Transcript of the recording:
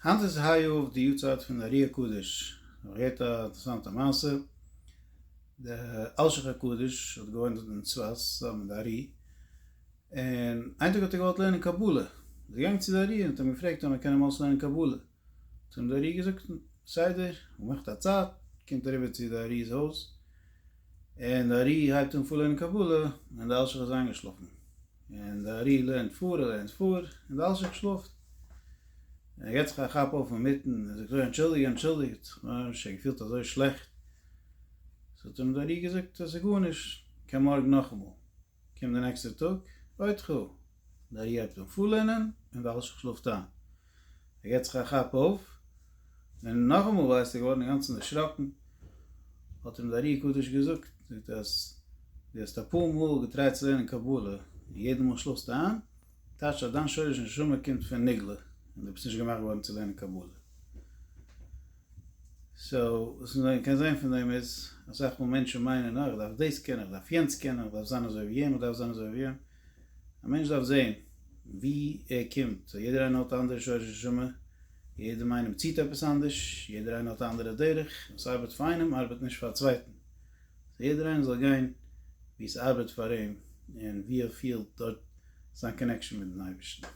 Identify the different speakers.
Speaker 1: היינט איז ה' אב די יארצייט פון די ארי הקדוש, האב איך געהערט א אינטערעסאנטע מעשה, די אלשיך הקדוש האט געוואוינט דארט אין צפת צוזאמען מיט די ארי, און איין טאג האט ער געוואלט לערנען קבלה, איז ער געגאנגען צו די ארי און האט אים געפרעגט אויב מען קען אים אויסלערנען קבלה, האט אים די ארי געזאגט בסדר, געמאכט א צייט, קומט אריבער צו די ארי'ס הויז, און די ארי הייבט אן פארלערנען קבלה, און די אלשיך איז איינגעשלאפן. און די ארי לערנט פאר, ער לערנט פאר, און די אלשיך שלאפט. און ער געט זיך א כאפ אויף אינמיטן, ער זאגט אוי אנטשולדיג אנטשולדיגט, ממש ער געפילט אזוי שלעכט. סאו האט אים די ארי געזאגט עס איז גארנישט, קום מארגן נאכאמאל. קומט די נעקסטע טאג, עוד חו. די ארי הייבט אן פארלערנען, און די אלשיך שלאפט איין. ער געט זיך א כאפ אויף, און נאכאמאל ווייסט ער געווארן אינגאנצן דערשראקן, האט אים די ארי הקדוש געזאגט, זאגט אז דו האסט אפאר מאל געטרייט צו לערנען קבלה, און יעדע מאל שלאפסטו איין, טייטש אז דיין שורש נשמה קומט פון נגלה, און דו ביסט נישט געמאכט געווארן צו לערנען קבלה. so וואס מען קען זען פון דעם איז, אסאך מאל מענטשן מיינען, אה איך דארף דאס קענען, איך דארף יענץ קענען, איך דארף זיין אזוי ווי אים, איך דארף זיין אזוי ווי אים, א מענטש דארף זעהן ווי ער קומט, יעדער איינער האט א אנדערע שורש נשמה, יעדעם איינעם ציט עפעס אנדערש, יעדער איינער האט א אנדערע דרך, וואס ארבעט פאר איינעם ארבעט נישט פאר א צווייטן, so יעדער איינער זאל גיין ווי עס ארבעט פאר אים און ווי ער פילט דארט זיין connection מיטן אייבערשטן.